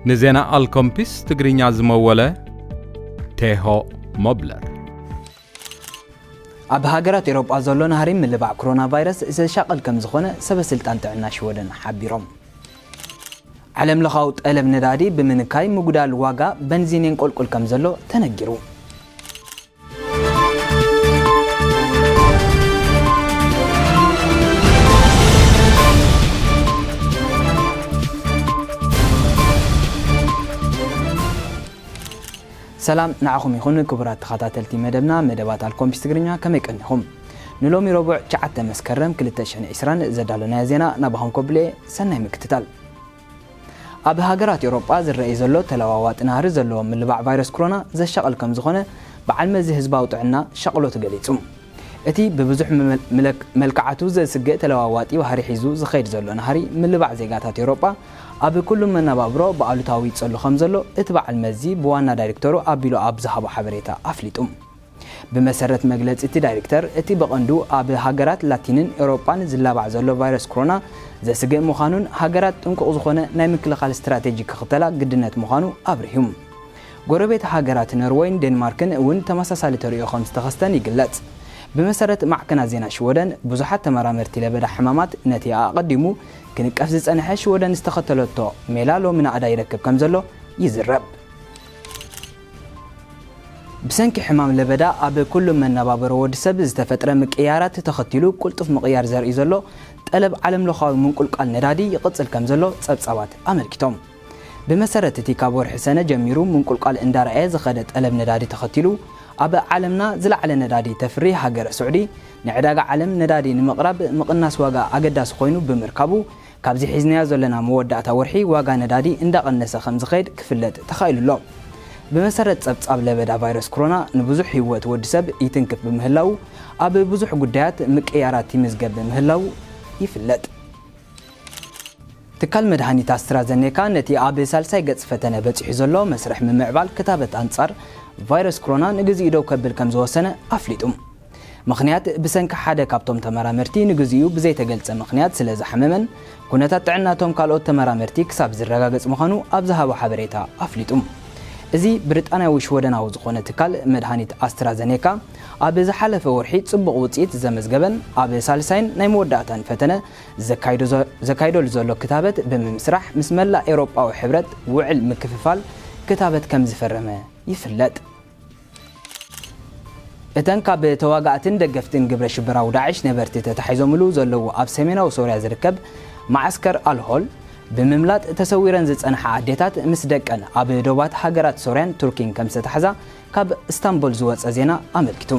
ንዜና ኣልኮምፒስ ትግርኛ ዝመወለ ቴሆ ሞብለር። ኣብ ሃገራት ኤውሮጳ ዘሎ ናህሪ ምልባዕ ኮሮና ቫይረስ ዘሻቕል ከም ዝኾነ ሰበ ስልጣን ጥዕና ሽወደን ሓቢሮም። ዓለም ለኻዊ ጠለብ ነዳዲ ብምንካይ ምጉዳል ዋጋ በንዚን የንቆልቁል ከም ዘሎ ተነጊሩ። ሰላም ንዓኹም ይኹን ክቡራት ተኸታተልቲ መደብና፣ መደባት ኣልኮምፒስ ትግርኛ፣ ከመይ ቀኒኹም? ንሎሚ ረቡዕ ትሽዓተ መስከረም ክልተ ሽሕን ዕስራን ዘዳለናዮ ዜና ናባኹም ከብሎ እየ። ሰናይ ምክትታል። ኣብ ሃገራት ኤውሮጳ ዝረኣይ ዘሎ ተለዋዋጢ ናህሪ ዘለዎ ምልባዕ ቫይረስ ኮሮና ዘሻቕል ከም ዝኾነ በዓል መዚ ህዝባዊ ጥዕና ሻቕሎቱ ገሊጹ። እቲ ብብዙሕ መመል-፣ ምለክ-፣ መልክዓቱ ዘስግእ ተለዋዋጢ ባህሪ ሒዙ ዝኸይድ ዘሎ ናህሪ ምልባዕ ዜጋታት ኤውሮጳ ኣብ ኩሉ መነባብሮ ብኣሉታዊ ይጸሉ ከም ዘሎ እቲ በዓል መዚ ብዋና ዳይሬክተሩ ኣቢሉ ኣብ ዝሃቦ ሓበሬታ ኣፍሊጡ። ብመሰረት መግለጺ እቲ ዳይሬክተር፣ እቲ ብቐንዱ ኣብ ሃገራት ላቲንን ኤውሮጳን ዝላባዕ ዘሎ ቫይረስ ኮሮና ዘስግእ ምዃኑን ሃገራት ጥንቁቕ ዝኾነ ናይ ምክልኻል ስትራቴጂ ክኽተላ ግድነት ምዃኑ ኣብሪሁ። ጎረቤት ሃገራት ኖርወይን ዴንማርክን እውን ተመሳሳሊ ተርእዮ ከም ዝተኸስተን ይግለጽ። ብመሰረት ማዕከናት ዜና ሽወደን፣ ብዙሓት ተመራመርቲ ለበዳ ሕማማት ነቲ ኣቐዲሙ ክንቀፍ ዝጸንሐ ሽወደን ዝተኸተለቶ ሜላ ሎሚ ናእዳ ይረክብ ከም ዘሎ ይዝረብ። ብሰንኪ ሕማም ለበዳ ኣብ ኩሉ መነባብሮ ወዲ ሰብ ዝተፈጥረ ምቅያራት ተኸቲሉ ቅልጡፍ ምቕያር ዘርኢ ዘሎ ጠለብ ዓለም ለኻዊ ምንቁልቋል ነዳዲ ይቕጽል ከም ዘሎ ጸብጻባት ኣመልኪቶም። ብመሰረት እቲ ካብ ወርሒ ሰነ ጀሚሩ ምንቁልቋል እንዳረኣየ ዝኸደ ጠለብ ነዳዲ ተኸቲሉ፣ ኣብ ዓለምና ዝለዓለ ነዳዲ ተፍሪ ሃገረ ስዑዲ ንዕዳጋ ዓለም ነዳዲ ንምቕራብ ምቕናስ ዋጋ ኣገዳሲ ኮይኑ ብምርካቡ፣ ካብዚ ሒዝናዮ ዘለና መወዳእታ ወርሒ ዋጋ ነዳዲ እንዳቐነሰ ከም ዝኸይድ ክፍለጥ ተኻኢሉ ኣሎ። ብመሰረት ጸብጻብ ለበዳ ቫይረስ ኮሮና ንብዙሕ ህይወት ወዲ ሰብ ይትንክፍ ብምህላው፣ ኣብ ብዙሕ ጉዳያት ምቅያራት ይምዝገብ ብምህላው ይፍለጥ። ትካል መድሃኒት ኣስትራዘኔካ ነቲ ኣብ ሳልሳይ ገጽ ፈተነ በጺሑ ዘሎ መስርሕ ምምዕባል ክታበት ኣንጻር ቫይረስ ኮሮና ንግዚኡ ደው ከብል ከም ዝወሰነ ኣፍሊጡ። ምኽንያት ብሰንኪ ሓደ ካብቶም ተመራመርቲ ንግዚኡ ብዘይተገልጸ ምኽንያት ስለ ዝሓመመን ኩነታት ጥዕናቶም ካልኦት ተመራመርቲ ክሳብ ዝረጋገጽ ምዃኑ ኣብ ዝሃቦ ሓበሬታ ኣፍሊጡ። እዚ ብሪጣንያዊ ሽወደናዊ ዝኾነ ትካል መድሃኒት ኣስትራዘኔካ ኣብ ዝሓለፈ ወርሒ ጽቡቕ ውጽኢት ዘመዝገበን ኣብ ሳልሳይን ናይ መወዳእታን ፈተነ ዘካይዶ ዘ-፣ ዘካይደሉ ዘሎ ክታበት ብምምስራሕ ምስ መላእ ኤውሮጳዊ ሕብረት ውዕል ምክፍፋል ክታበት ከም ዝፈረመ ይፍለጥ። እተን ካብ ተዋጋእትን ደገፍትን ግብረ ሽበራዊ ዳዕሽ ነበርቲ ተታሒዞምሉ ዘለዉ ኣብ ሰሜናዊ ሶርያ ዝርከብ መዓስከር ኣልሆል ብምምላጥ ተሰዊረን ዝጸንሓ ኣዴታት ምስ ደቀን ኣብ ዶባት ሃገራት ሶርያን ቱርኪን ከም ዝተታሕዛ ካብ እስታንቡል ዝወጸ ዜና ኣመልኪቱ።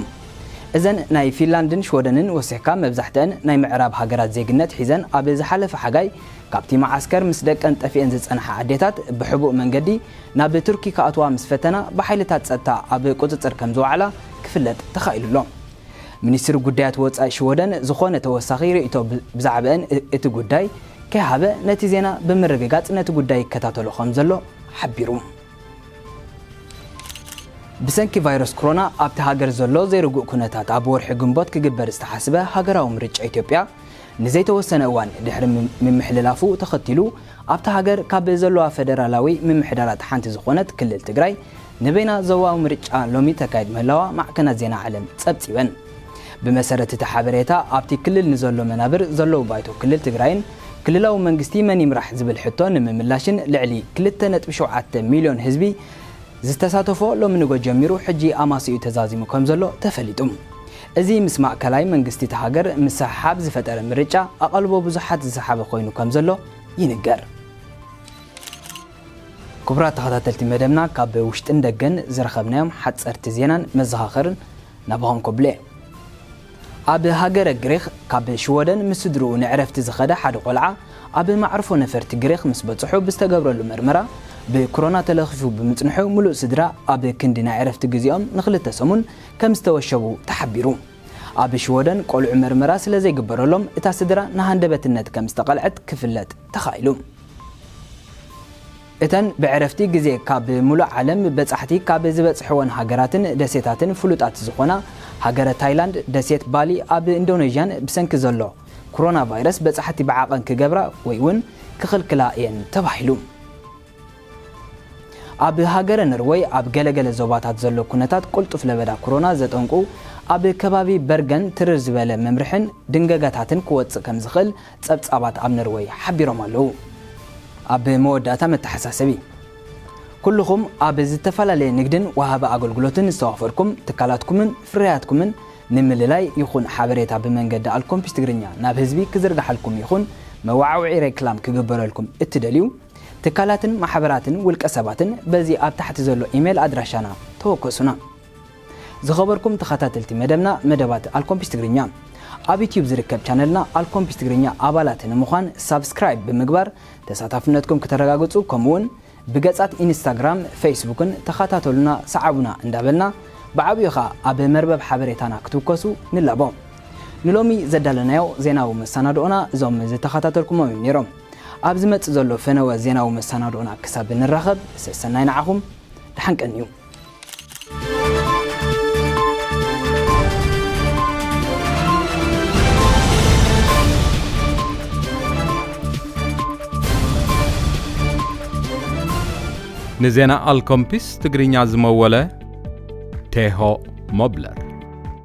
እዘን ናይ ፊንላንድን ሽወደንን ወሲኽካ መብዛሕትአን ናይ ምዕራብ ሃገራት ዜግነት ሒዘን ኣብ ዝሓለፈ ሓጋይ ካብቲ መዓስከር ምስ ደቀን ጠፊአን ዝጸንሓ ኣዴታት ብሕቡእ መንገዲ ናብ ቱርኪ ክኣትዋ ምስ ፈተና ብሓይልታት ጸጥታ ኣብ ቁጽጽር ከም ዝወዓላ ክፍለጥ ተኻኢሉ ኣሎ። ሚኒስትሪ ጉዳያት ወጻኢ ሽወደን ዝኾነ ተወሳኺ ርእይቶ ብ-፣ ብዛዕባአን እ-፣ እቲ ጉዳይ ከይሃበ ነቲ ዜና ብምርግጋጽ ነቲ ጉዳይ ይከታተሎ ከም ዘሎ ሓቢሩ። ብሰንኪ ቫይረስ ኮሮና ኣብቲ ሃገር ዘሎ ዘይርጉእ ኩነታት ኣብ ወርሒ ግንቦት ክግበር ዝተሓስበ ሃገራዊ ምርጫ ኢትዮጵያ ንዘይተወሰነ እዋን ድሕሪ ምም-፣ ምምሕልላፉ ተኸቲሉ ኣብቲ ሃገር ካብ ዘለዋ ፈደራላዊ ምምሕዳራት ሓንቲ ዝኾነት ክልል ትግራይ ንበይና ዞባዊ ምርጫ ሎሚ ተካይድ ምህላዋ ማዕከናት ዜና ዓለም ጸብጺበን። ብመሰረት እቲ ሓበሬታ ኣብቲ ክልል ንዘሎ መናብር ዘለዉ ባይቶ ክልል ትግራይን ክልላዊ መንግስቲ መን ይምራሕ ዝብል ሕቶ ንምምላሽን ልዕሊ ክልተ ነጥቢ ሸውዓተ ሚልዮን ህዝቢ ዝተሳተፎ ሎሚ ንጎ ጀሚሩ ሕጂ ኣማሲኡ ተዛዚሙ ከም ዘሎ ተፈሊጡ። እዚ ምስ ማእከላይ መንግስቲ እታ ሃገር ምስሕሓብ ዝፈጠረ ምርጫ ኣቓልቦ ብዙሓት ዝሰሓበ ኮይኑ ከም ዘሎ ይንገር። ክቡራት ተኸታተልቲ መደብና፣ ካብ ውሽጥን ደገን ዝረኸብናዮም ሓጸርቲ ዜናን መዘኻኸርን ናባኹም ከብሎ እየ። ኣብ ሃገረ ግሪኽ ካብ ሽወደን ምስ ስድርኡ ንዕረፍቲ ዝኸደ ሓደ ቆልዓ ኣብ መዕርፎ ነፈርቲ ግሪኽ ምስ በጽሑ ብዝተገብረሉ መርመራ ብኮሮና ተለኺፉ ብምጽንሑ ምሉእ ስድራ ኣብ ክንዲ ናይ ዕረፍቲ ግዜኦም ንኽልተ ሰሙን ከም ዝተወሸቡ ተሓቢሩ። ኣብ ሽወደን ቆልዑ መርመራ ስለ ዘይግበረሎም እታ ስድራ ንሃንደበትነት ከም ዝተቐልዐት ክፍለጥ ተኻኢሉ። እተን ብዕረፍቲ ግዜ ካብ ምሉእ ዓለም በጻሕቲ ካብ ዝበጽሕወን ሃገራትን ደሴታትን ፍሉጣት ዝኾና ሃገረ ታይላንድ፣ ደሴት ባሊ ኣብ ኢንዶኔዥያን ብሰንኪ ዘሎ ኮሮና ቫይረስ በጻሕቲ ብዓቐን ክገብራ ወይ እውን ክኽልክላ እየን ተባሂሉ። ኣብ ሃገረ ነርወይ ኣብ ገለገለ ዞባታት ዘሎ ኩነታት ቅልጡፍ ለበዳ ኮሮና ዘጠንቁ፣ ኣብ ከባቢ በርገን ትርር ዝበለ መምርሕን ድንገጋታትን ክወጽእ ከም ዝኽእል ጸብጻባት ኣብ ነርወይ ሓቢሮም ኣለዉ። ኣብ መወዳእታ መተሓሳሰቢ። ኩልኹም ኣብ ዝተፈላለየ ንግድን ወሃቢ ኣገልግሎትን ዝተዋፈርኩም ትካላትኩምን ፍርያትኩምን ንምልላይ ይኹን ሓበሬታ ብመንገዲ ኣልኮምፒስ ትግርኛ ናብ ህዝቢ ክዝርግሓልኩም ይኹን መዋዕውዒ ሬክላም ክግበረልኩም እትደልዩ ትካላትን ማሕበራትን ውልቀ ሰባትን በዚ ኣብ ታሕቲ ዘሎ ኢሜይል ኣድራሻና ተወከሱና። ዝኸበርኩም ተኸታተልቲ መደብና መደባት ኣልኮምፒስ ትግርኛ ኣብ ዩትዩብ ዝርከብ ቻነልና ኣልኮምፒስ ትግርኛ ኣባላት ንምዃን ሳብስክራይብ ብምግባር ተሳታፍነትኩም ክተረጋግጹ ከምኡውን ብገጻት ኢንስታግራም፣ ፌስቡክን ተኸታተሉና ሰዓቡና እንዳበልና ብዓብዩ ኸኣ ኣብ መርበብ ሓበሬታና ክትውከሱ ንላቦ። ንሎሚ ዘዳለናዮ ዜናዊ መሰናድኦና እዞም ዝተኸታተልኩሞም እዮም ነይሮም። ኣብ ዝመጽእ ዘሎ ፈነወ ዜናዊ መሰናድኦና ክሳብ ንራኸብ ሰሰናይ ንዓኹም ደሓን ቀንዩ። ንዜና ኣልኮምፒስ ትግርኛ ዝመወለ ቴሆ ሞብለር።